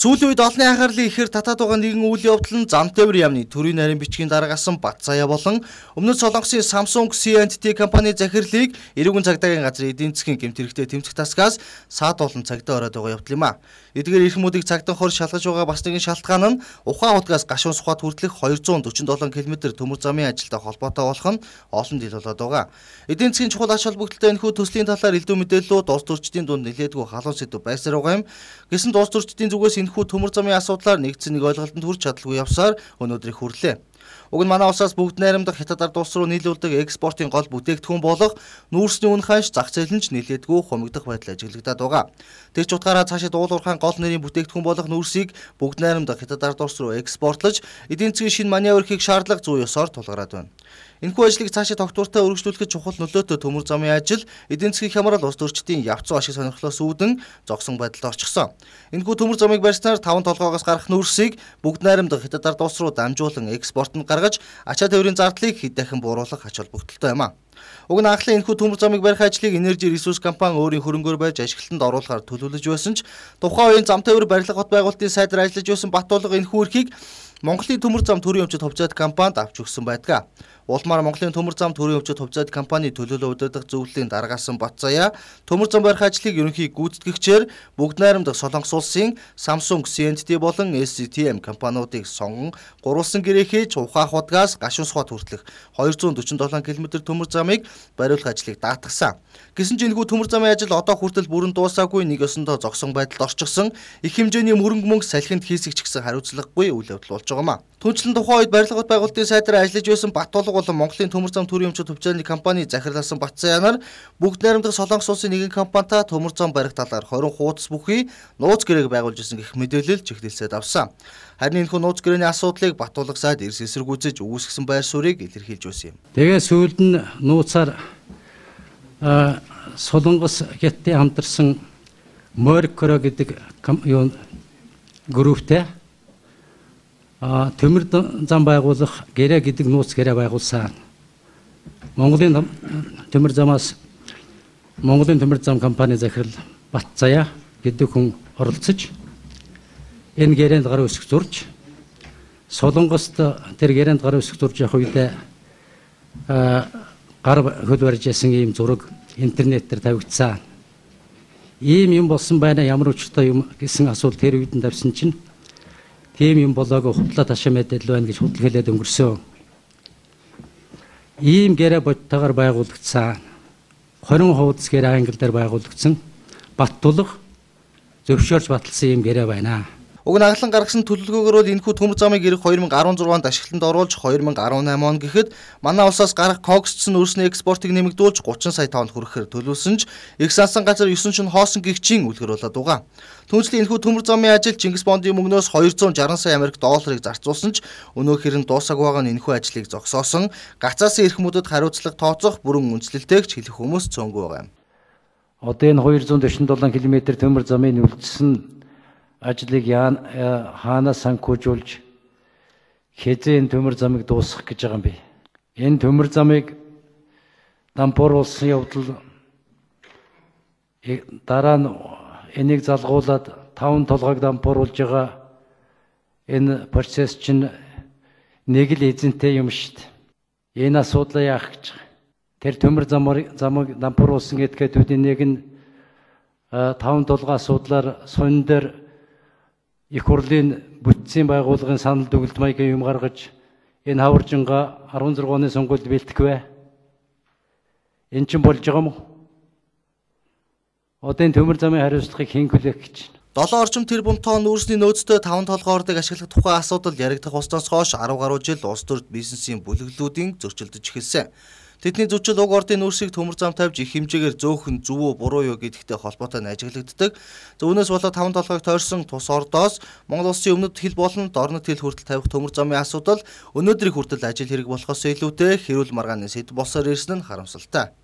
Сүүлийн үед олонний анхаарлыг ихээр татаад байгаа нэгэн үйл явдал нь зам тээврийн яамны төрийн нарийн бичгийн дараагасан Батцаяа болон өмнөд Солонгосын Samsung C&T компани захирлыг эрүүгэн цагдаагийн газрын эдийн засгийн гэмт хэрэгтэй тэмцэх тасгаас саадуулан цагдаа ороод байгаа явдал юм а. Эдгээр эрхмүүдийг цагдаа хор шалгаж байгаа бас нэгэн шалтгаан нь Ухаан хутгаас гашуун сухад хүртэлх 247 км төмөр замын ажилтай холбоотой болох нь олон жил болоод байгаа. Эдийн засгийн чухал ач холбогдолтой энэхүү төслийн талаар элдв мэдээллүүд улс төрчдийн дунд нэлээдгүй халуун сэдэв байсаар байгаа юм. Гэсэн улс төрчдийн зүгээс энэхүү төмөр замын асуудлаар нэгдсэн нэг ойлголтод хүрч чадалгүй явсаар өнөөдрийг хүрлээ. Уг нь манай улсаас бүгд найрамдах Хятад ард улс руу нийлүүлдэг экспортын гол бүтээгдэхүүн болох нүүрсний үн ханш зах зээл нь ч нэлээдгүй хумигдах байдал ажиглагдаад байгаа. Тэр ч утгаараа цаашид уул уурхайн гол нэрийн бүтээгдэхүүн болох нүүрсийг бүгд найрамдах Хятад ард улс руу экспортлож эдийн засгийн шинэ маневр хийх шаардлага зүй ёсоор тулгараад байна. Энэхүү ажлыг цаашид тогтвортой өргөжлүүлэхэд чухал нөлөөтэй төмөр замын ажил эдийн засгийн хямрал улс төрчдийн явцсан ашиг сонирхлоос үүдэн зогсон байдалд орчихсон. Энэхүү төмөр замыг барьснаар таван толгоогоос гарах нүүрсийг бүгд найрамдах Хятад ард улс руу дамжуулан экспортод гаргаж ачаа тээврийн зардлыг хэд дахин бууруулах ач холбогдолтой юм а. Уг нь анхлын энэхүү төмөр замыг барих ажлыг Energy Resource компани өөрийн хөрөнгөөр барьж ашиглалтанд оруулахар төлөвлөж байсан ч тухайн үеийн зам тээвэр барилга хот байгуулалтын сайдаар ажиллаж байсан Батулга энэхүү эрхийг Монголын төмөр зам төрийн өмчит хувьцаат компанид авч өгсөн байдаг. Улмаар Монголын төмөр зам төрийн өмчит хувьцаат компани төлөөлөл удирдах зөвлөлийн даргаасан Батцаяа төмөр зам барих ажлыг ерөнхий гүйцэтгэгчээр бүгд найрамдах Солонгос улсын Samsung C&T болон SCTM компаниудыг сонгон гурвалсан гэрээ хийж Ухаан хутгаас гашуун сухад хүртэлх 247 км төмөр замыг бариулах ажлыг даатгасан. Гэсэн ч энэхүү төмөр замын ажил одоо хүртэл бүрэн дуусаагүй нэг ёсондоо зогсон байдалд орчихсон. Их хэмжээний мөрөнгө мөнгө салхинд хийсгэж гисэн хариуцлагагүй үйл явдал болж байгаа юм а. Түнчлэн тухайн үед барилга хот байгуулалтын сайдаар ажиллаж байсан Батулга болон Монголын төмөр зам төрийн өмчит хувьцааны компани захирлаасан Батцаяанаар бүгд найрамдах Солонгос улсын нэгэн компанитай төмөр зам барих талаар 20 хуудас бүхий нууц гэрээг байгуулж исэн гэх мэдээлэл чигтэлсэд авсан. Харин энэхүү нууц гэрээний асуудлыг Батулга сайд эрс эсэргүүцэж үүсгэсэн байр суурийг илэрхийлж байсан юм. Тэгээ сүүлд нь нууцаар Солонгос Хятадын хамтарсан Моркоро гэдэг групптэй төмөр зам байгуулах гэрээ гэдэг нууц гэрээ байгуулсан. Монголын төмөр замаас Монголын төмөр зам компани захирал Батцаяа гэдэг хүн оролцож энэ гэрээнд гар үсэг зурж Солонгост тэр гэрээнд гар үсэг зурж явах үедээ гар хөл барьж ясан ийм зураг интернет дээр тавигдсан. Ийм юм болсон байна, ямар учиртай юм гэсэн асуулт тэр үед нь тавьсан чинь тийм юм болоогүй худлаа ташаа мэдээлэл байна гэж худал хэлээд өнгөрсөн. Ийм гэрээ бодтойгоор байгуулагдсан. 20 хуудас гэрээ англи дээр байгуулагдсан. Батулга зөвшөөрч баталсан ийм гэрээ байна. Уг нь анхлан гаргасан төлөвлөгөөгөөр бол энэхүү төмөр замыг ирэх 2016 онд ашиглалтанд оруулж 2018 он гэхэд манай улсаас гарах коксц нь өрсний экспортыг нэмэгдүүлж 30 сая тонн хүрэхээр төлөвлөсөн ч их сансан газар 9 шөнө хоосон гихчийн үлгэр болоод байгаа. Түүнчлэн энэхүү төмөр замын ажил Чингис Бондын мөнгнөөс 260 сая Америк долларыг зарцуулсан ч өнөөхөр нь дуусаагүй байгаа нь энэхүү ажлыг зогсоосон гацаасан эрхмүүдэд хариуцлага тооцох бүрэн үндэслэлтэйг ч хэлэх хүмүүс цөөнгүй байгаа юм. Одоо энэ 247 км төмөр замын үлдсэн ажлыг хаанаас санхүүжүүлж хэзээ энэ төмөр замыг дуусгах гэж байгаа юм бэ? Энэ төмөр замыг дампууруулсан явдал дараа нь энийг залгуулад таван толгойг дампууруулж байгаа энэ процесс чинь нэг л эзэнтэй юм шүү дээ. Энэ асуудлаа яах гэж байгаа? Тэр төмөр замыг дампууруулсан гэдгээд нэг нь таван толгой асуудлаар сунь дээр их хурлын бүтцийн байгууллагын санал дүгэлт маягийн юм гаргаж энэ хаваржингаа 16 оны сонгуульд бэлтгэв вэ? Энэ чинь болж байгаа юм уу? Одоо энэ төмөр замын хариуцлагыг хэн хүлээх гэж байна? 7 орчим тэрбум тонн нүүрсний нөөцтэй таван толгой ордыг ашиглах тухай асуудал яригдах болсноос хойш 10 гаруй жил улс төрд бизнесийн бүлэглэлүүдийн зөрчилдөж эхэлсэн. Тэдний зөрчил уг ордын нүүрсийг төмөр зам тавьж их хэмжээгээр зөөхөн зөв үү буруу юу гэдэгтэй холбоотой нь ажиглагддаг. Үүнээс болоод таван толгойг тойрсон тус ордоос Монгол улсын өмнөд хил болон дорнод хил хүртэл тавих төмөр замын асуудал өнөөдрийг хүртэл ажил хэрэг болохоос илүүтэй хэрүүл маргааны сэдв болсоор ирсэн нь харамсалтай.